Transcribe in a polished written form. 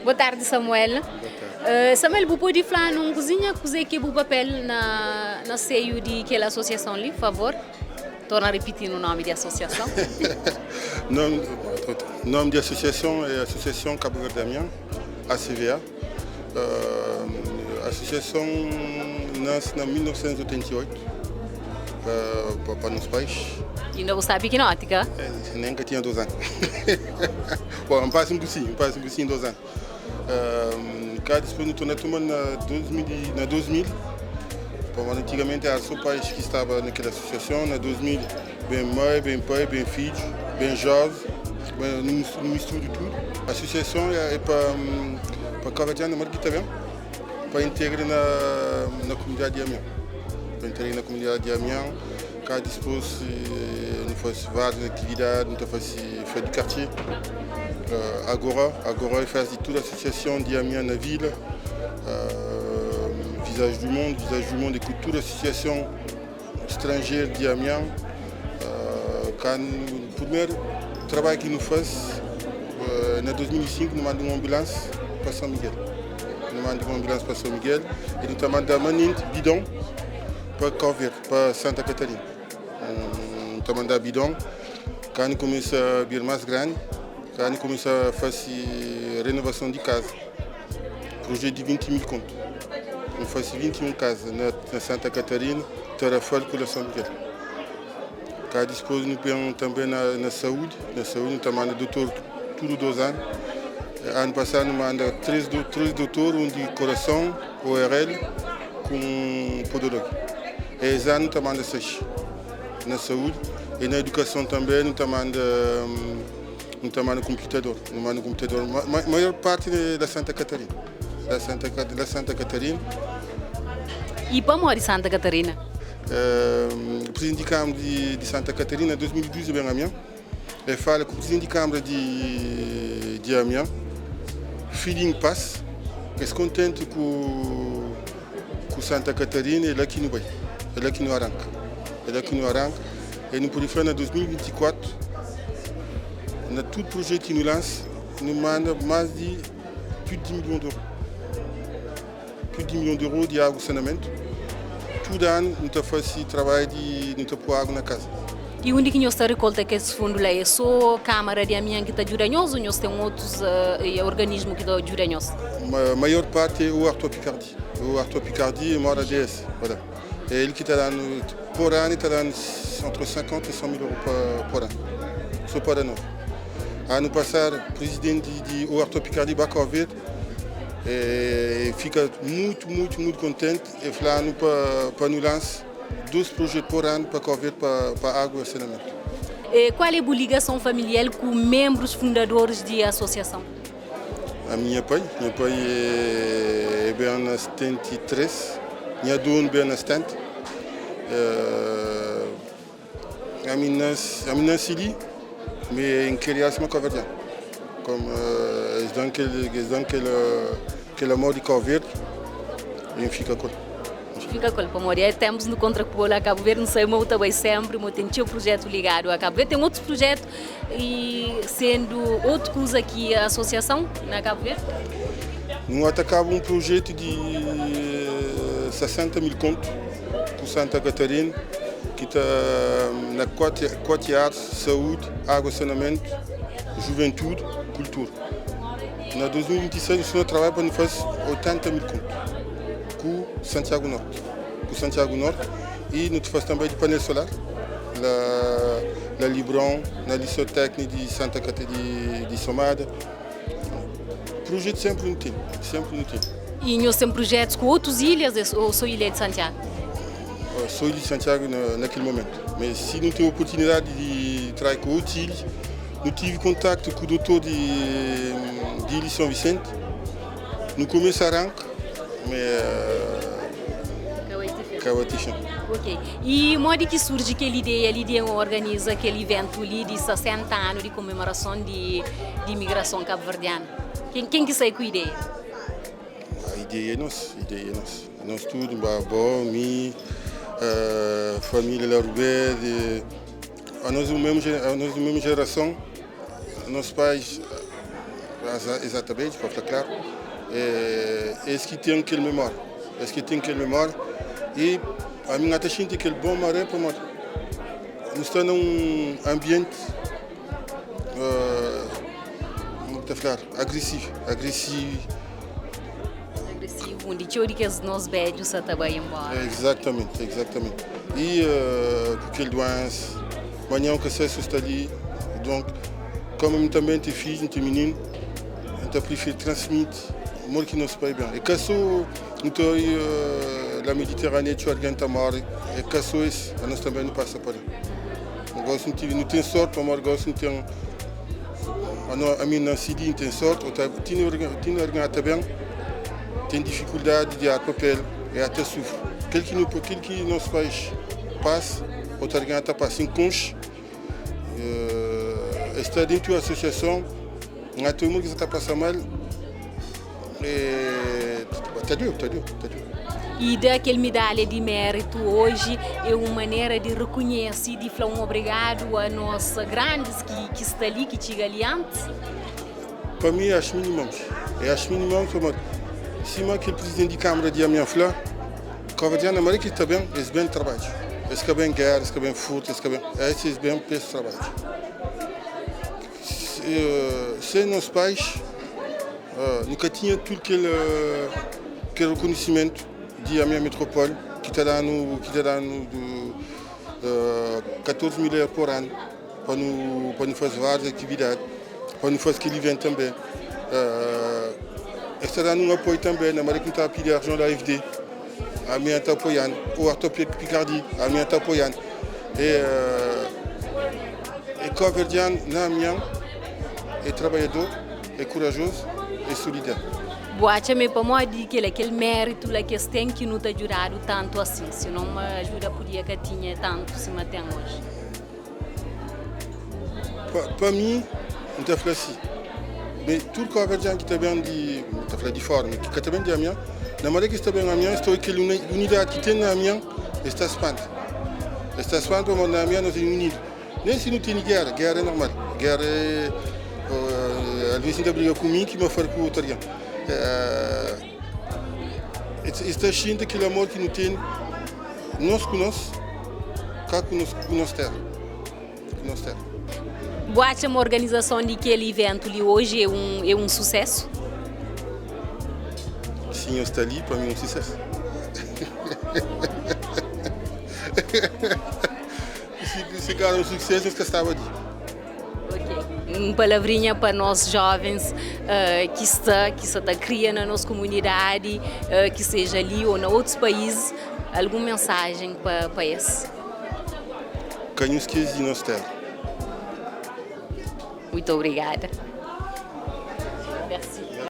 Boa tarde, Samuel. Samuel, bu pode fla-nu un kuzinha kuzê ki é bu papel na seiu di kel asosiason li, favor? Torna ripiti-nu nomi di asosiason. Nomi di asosiason é Asosiason Cabo Verde Amiens, ACVA. Asosiason nase na 1988 pa nos pais. Inda bu sta pikinoti, ka? Nen ka tinha 2 anu. Bon, N pasa un kusinhu, N pasa un kusinhu 2 anu. Ka dispôs nu torna tuma na 2000, na 2000, pamodi antigamenti éra sô pais ki staba na kel asosiason. Na 2000 ben mai, ben pai, ben fidju, ben jóven, ben nu mistura tudu. Asosiason é pa kabuverdianu na Margita ben pa integra na komunidadi di Amian, pa integra na komunidadi di Amian. Ka dispôs nu fase várius atividadi, nu ta fase fête du quartier. Agora, agora é festa di tudu asosiason di Amian na vila. Visage du Monde, Visage du Monde é ku tudu asosiason stranjeru di Amian. Ka primeru trabadju ki nu fase na 2005, nu manda un ambulansi pa São Miguel. Nu manda un ambulansi pa São Miguel e nu ta manda manenti bidon pa Cabo Verde, pa Santa Catarina. Nu ta manda bidon. Ka nu kumesa bir más grandi, ka nu kumesa fase renovason di kaza. Projetu di 20 mil kontu. Nu fase 21 kaza na Santa Catarina, Tarrafal ku la São Miguel. Ka dispôs nu ben tanbe na saúdi, na saúdi nu ta manda dotor tudu 2 anu. Anu pasadu nu manda 3 dotor, un di korason, ORL, ku un podologu. Es anu nu ta manda 6 na saúdi e na edukason tanbe nu ta manda komputador, nu manda komputador. Maior parti é da Santa Catarina, da Santa Catarina. E pamodi Santa Catarina? Presidente di Câmara di Santa Catarina, 2012 ben Amiens, e fala ku presidente di Câmara di Amiens, feeling pass, es kontenti ku Santa Catarina, é lá ki nu bai, é lá ki nu arranca, é lá ki nu arranca. E nu pode fla na 2024, na tudu projetu ki nu lansa, nu manda mais di plus de 10 milhões de euros. Plus de 10 milhões de euros di água e saneamento. Tudu anu nu ta fase trabalhu di nu ta pôr água na casa. E undi ki nhos ta rekolta kes fundu lá? É só Câmara de Amiens ki ta djuda nhos ou nhos ten otus organismu ki ta djuda nhos? Maior parte é o Arthur Picardi. O Arthur Picardi mora DS, voilà. É ele que está dando, por ano, está dando entre 50 e 100 mil euros por ano. Só para nós. Ano passado, o presidente de o Arthur Picardi, Baco Verde, fica muito, muito, muito contente e falando para nos lançar dois projetos por ano para Cabo Verde, para água e saneamento. Qual é a ligação familiar com membros fundadores da associação? A minha pai é bem na 73, minha dona bem na 70. A minha nasci ali, mas em criança uma cabo Como eles dão aquele amor de Cabo Verde, e fica com. Fica com ele, pamodi é tempos no contra a Cabo Verde, não sei, mas também sempre, mas tem seu projeto ligado a Cabo Verde, tem outros projetos e sendo outro coisa aqui a associação na Cabo Verde? Nós atacava um projeto de 60 mil conto com Santa Catarina, que está na quatro áreas: saúde, água, saneamento, juventude, cultura. Na 2026, o senhor trabalha para nos fazer 80 mil conto com Santiago Norte. Com Santiago Norte e nos faz também de painel solar, na Libron, na Liceu Técnico de Santa Catarina de Somada. Projeto sempre não tem, sempre não tem. E nós temos projetos com outras ilhas ou só Ilha de Santiago? Só Ilha de Santiago naquele momento. Mas se não tem oportunidade de trabalhar com outras ilhas, não tive contato com o doutor de Ilha São Vicente. No começo arranca, mas Cauatichão. Ok. E modo que surge aquela ideia ali de organizar aquele evento ali de 60 anos de comemoração de imigração cabo-verdiana? Quem que saiu com a ideia? A ideia é nossa, a ideia é nossa. Nós tudo, babó, mim, família Larubé, a nós, mesmo, a nós da mesma geração, nossos pais Exatamente, pa fla klaru, es ki ten kel memória, es ki ten kel memória i ami N ka ta xinti kel bon maré pamodi nu sta na un anbienti, como ta fladu, agresivu, agresivu. Agresivu, undi txeu di kes nos bedju sa ta bai enbora. Exatamente, exatamente. I ku kel duensa, manhan ka sai si sta li, donk komu mi tanbe N ten fidju, N ten mininu, N ta prifiri transmiti amor ki nos pai ben. É ka so N ta oi la Mediterranea txeu algen ta móre, é ka so es, anos tanbe nu pasa pa la. Gosi nu ten sorti pamodi gosi nu ten ami N nasi li, N ten sorti, ti algen ata ben ten difikuldadi di ar papel, e ata sufri. Kel ki nu kel ki nos pais pasa, otu algen ata pasa. N konxe, es sta dentu di asosiason, N ata obi ki sa ta pasa mal, e ta dueu, ta dueu, ta dueu. I da kel midalha di méritu oji é un manera di rekonhese i di fla un obrigadu a nos grandis ki ki sta li, ki txiga li antis. Pa mi acho minimums. É acho minimums pamodi sima kel presidenti di Câmara di Amiens fla, Cabo-verdiano na maneira ki ta ben, es ben trabadju. Es ka ben guerra, es ka ben furtu, es ka ben, es ben pa es trabadju. Sem nos pais nu ka tinha tudu kel kel rekonhisimentu di Amiens Metropole ki ta danu ki ta danu 14 mil euros por anu. Pa nu pa nu faze várias atividadi, pa nu faze kel ivent tanbe. Es ta da-nu un apoiu tanbe na manera ki nu ta pidi arjan di AFD, ami ta apoia-nu, ô Arthur Picardi, ami ta apoia-nu. E e kabuverdianu na Amiens é trabadjador, é kurajozu, é solidáriu. Bu atxa ma é pamodi kel kel méritu la ki es ten ki nu ta djudadu tantu asin? Sinon ajuda podia ka tinha tantu sima ten oji. Pa mi, N ta fla si, me tudu kabuverdianu ki ta ben di, N ta fla di fora, me ki ka ta ben di Amiens, na manera ki es ta ben Amiens, es ta odja kel unidadi ki ten na Amiens, es ta spanta. Es ta spanta pamodi na Amiens nos é unidu. Nen si nu tene géra, géra é normal, géra é, alvês N ta briga ku mi ki ma fari ku otu algen. Es ta xinti kel amor ki nu tene nos ku nos, ka ku nos ku nos téra, ku nos téra. Bu atxa ma organizason di kel iventu li oji é un é un susésu? Si nhos sta li, pa mi é un susésu. Si ka éra un susésu, nhos ka staba li. Ok, un palavrinha pa nos jovens ki sta ki sta ta kria na nos komunidadi, ki seja li ou na otus país, algun mensajen pa pa es? Ka nhos skese di nos tera. Muito obrigada. Merci.